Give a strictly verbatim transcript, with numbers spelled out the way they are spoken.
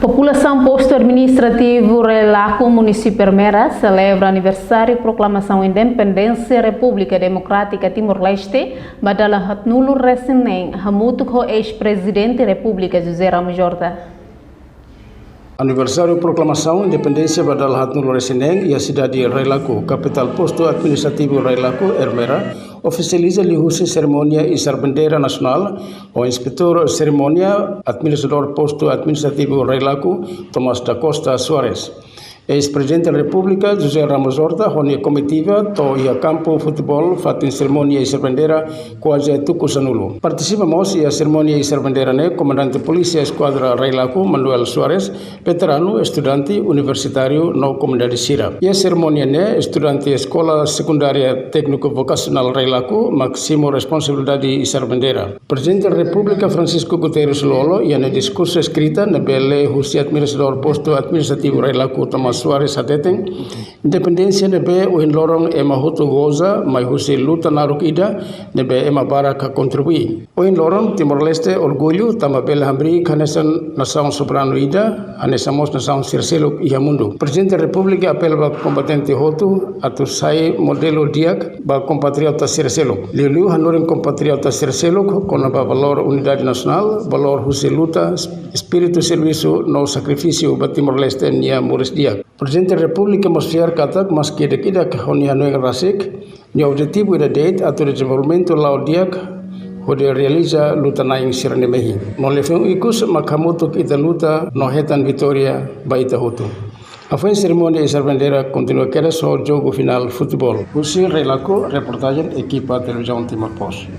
Populasaun Postu Administrativu Railaco, Munisípiu Ermera, selebra aniversáriu Proklamasaun Independénsia Repúblika Demokrátika Timor-Leste ba dala haatnulu-resin-neen, hamutuk ho eis-Prezidente Repúblika José Ramos Horta. Aniversáriu Proklamasaun Independénsia ba dala haatnulu-resin-neen iha sidade Railaco, kapitál Postu Administrativu Railaco, Ermera, ofisializa liuhusi serimónia isar bandeira nasionál ho Inspetór Serimónia Administradór Postu Administrativu Railaco, Tomás da Costa Soares. Eis-Prezidente Repúblika José Ramos Horta ho nia komitiva to'o iha kampu futeból fatin serimónia isar bandeira kuaze tuku sanulu. Partisipa mós iha serimónia isar bandeira ne'e Komandante Polísia Eskuadra Railaco, Manuel Soares, veteranu, estudante, universitáriu no komunidade sira. Iha serimónia ne'e estudante Eskola Sekundária Tékniku Vokasionál Railaco mak simu responsabilidade isar bandeira. Prezidente Repúblika Francisco Guterres Lú-Olo iha nia diskursu eskrita ne'ebé lee husi Administradór Postu Administrativu Railaco, Tomás Soares, hateten, independénsia ne'ebé ohin loron ema hotu goza mai husi luta naruk ida ne'ebé ema barak kontribui. Ohin loron Timor-Leste orgullu tanba bele hamriik hanesan nasaun soberanu ida, hanesan mós nasaun sira seluk iha mundu. Prezidente Repúblika apela ba kombatente hotu atu sai modelu di'ak ba kompatriota sira seluk. Liuliu hanorin kompatriota sira seluk kona-ba valór unidade nasionál, valór husi luta, espíritu servisu no sakrifísiu ba Timor-Leste nia moris di'ak. Prezidente Repúblika mós fiar katak maski ida-idak ho nia hanoin rasik, nia objetivu ida de'it atu dezenvolvimentu la'o di'ak hodi realiza luta-na'in sira-ne'e mehi. No liafuan ikus mak hamutuk ita luta no hetan vitória ba ita hotu. Hafoin serimónia isar bandeira kontinua kedas ho jogu finál futeból. Husi Railaco, reportajen ekipa Televizaun Timor Post.